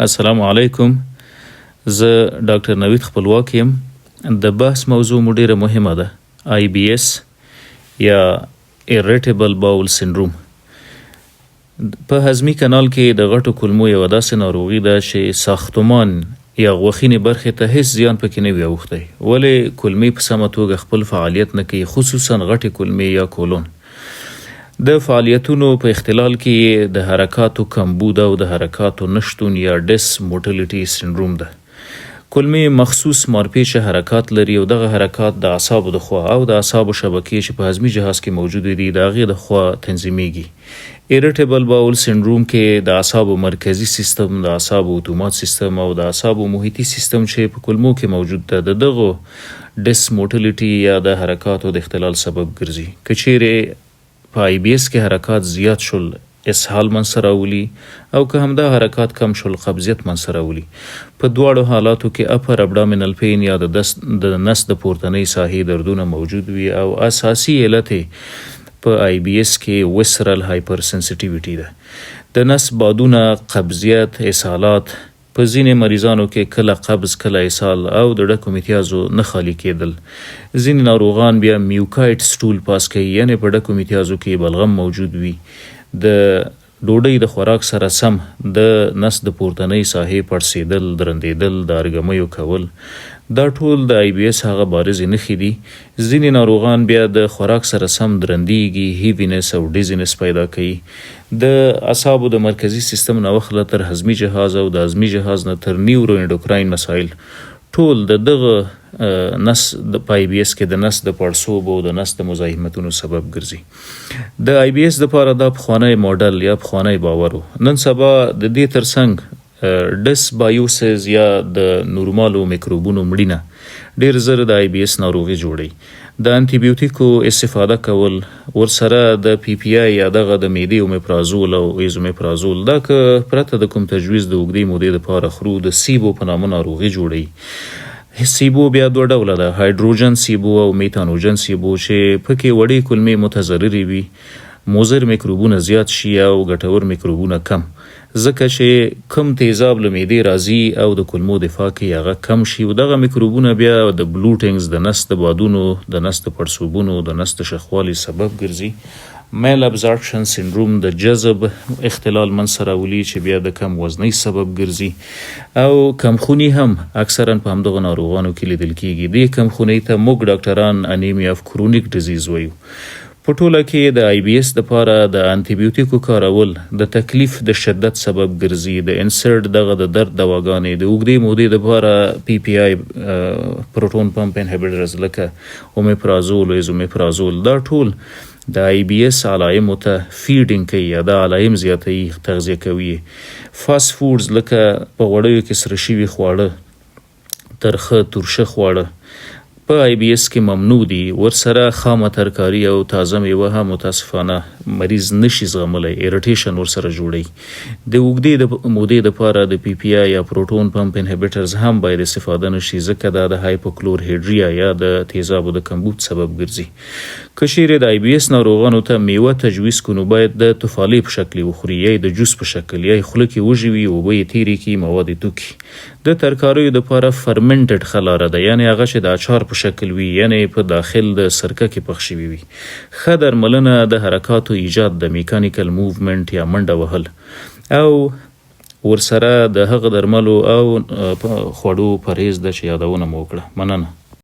السلام علیکم، زه ډاکټر نوید خپلواک یم. د بحث موضوع مو ډیره مهمه ده، IBS یا Irritable Bowel Syndrome. په هضمي کانال کې د غټو کولمو یوه داسې ناروغي ده چې ساختمان یا غوښینې برخې ته هیڅ زیان پکې نه وي اوښتی، ولې کولمې په سمه توګه خپل فعالیت نه کوي، خصوصا غټې کولمې یا کولون. د فعالیتونو په اختلال کې یې د حرکاتو کمبود او د حرکاتو نشتون یا dysmotility syndrome ده. کولمې مخصوص مارپیچه حرکات لري او دغه حرکات د اعصابو د خوا او د اعصابو شبکې چې په هضمي جهاز کې موجودې دي، د هغې د خوا تنظیمیږي. Irritable bowel syndrome کې د اعصابو مرکزي سیستم، د اعصابو اتومات سیستم او د اعصابو محیطي سیستم چې په کولمو کې موجود ده، د دغو dysmotility یا د حرکاتو د اختلال سبب ګرځي. که چیرې په IBS کې حرکات زیات شول، اسهال منځته راولي او که همدا حرکات کم شول، قبضیت منځته راولي. په دواړو حالاتو کې upper abdominal pain یا د نس د پورتنۍ ساحې دردونه موجود وي او اساسي علت په IBS کې visceral hypersensitivity ده. د نس بادونه، قبضیت، اسهالات، په ځینې مریضانو کې کله قبض، کله اسهال او د ډکو میتیازو نه خالي کېدل. ځینې ناروغان بیا mucoid stool pass کوي، یعنې په ډکو میتیازو کې بلغم موجود وي. د ډوډۍ د خوراک سره سم د نس د پورتنۍ ساحې پړسېدل، درندېدل، د ارګمیو کول، دا ټول د IBS هغه بارزې نښې دي. ځینې ناروغان بیا د خوراک سره سم درندېږي، heaviness او dizziness پیدا کوي. د اعصابو د مرکزي سیستم نه واخله تر هضمي جهاز او د هضمي جهاز نه تر neuroendocrine مسایل، ټول د دغه نس د په IBS کې د نس د پړسوب او د نس د مزاحمتونو سبب ګرځي. د IBS لپاره دا پخوانی ماډل یا پخوانی باور و. نن سبا د دې ترڅنګ dysbiosis یا د نورمالو میکروبونو مړینه ډیر زر د IBS ناروغي جوړوي. د انتیبیوتیکو استفاده کول، ورسره د PPI یا دغه د معدې اومیپرازول او ایزومیپرازول، دا که پرته د کوم تجویز د اوږدې مودې لپاره خورو، د SIBO په نامه ناروغي جوړوي. SIBO بیا دوه ډوله ده، hydrogen SIBO او methanogen SIBO، چې پکې وړې کولمې متضررې وي، مضر میکروبونه زیات شي او ګټور میکروبونه کم، ځکه چې کم تیزاب له معدې راځي او د کولمو دفاع کې هغه کم شي او دغه میکروبونه بیا د bloatings، د نس د بادونو، د نس د پړسوبونو، د نس د شخوالي سبب ګرځي. malabsorption syndrome، د جذب اختلال منځته راولي چې بیا د کم وزنۍ سبب ګرځي او کمخوني هم اکثرا په همدغو ناروغانو کې لیدل کیږي. دې کمخونۍ ته موږ ډاکټران anemia of chronic disease وایو. په ټوله کې د IBS لپاره د انتیبیوتیکو کارول د تکلیف د شدت سبب ګرځي. د NSAID، دغه د درد دواګانې، د اوږدې مودې لپاره PPI، proton pump inhibitors، لکه اومیپرازول او ایزومیپرازول، دا ټول د IBS علایمو ته feeding کوي یا دا علایم زیاتوي، تغذیه کوي. Fast foods لکه په غوړیو کې سره شوي خواړه، ترخه ترشه خواړه په IBS کې ممنوع دي. ورسره خامه ترکاری او تازه میوه هم متاسفانه مریض نشي زغملی، irritation ورسره جوړوي. د اوږدې د مودې لپاره د PPI یا proton pump inhibitors هم باید استفاده نشي، ځکه دا د hypochlorhydria یا د تیزابو د کمبود سبب ګرځي. که چیرې د IBS ناروغانو ته میوه تجویز کړو، نو باید د تفالې په شکل وخوري یا د جوس په شکل، یا خوله کې وژوي، اوبه یې تیرې کړي، مواد یې تو کړي. د ترکاریو لپاره fermented ښه لاره ده، یعنې هغه چې د اچار په شکل وي، یعنې په داخل د سرکه کې پخ شوي وي. ښه درملنه د حرکاتو ایجاد د mechanical movement یا منډه وهل او ورسره د هغه درملو او خوړو پرهیز ده چې یادونه مو وکړه. مننه.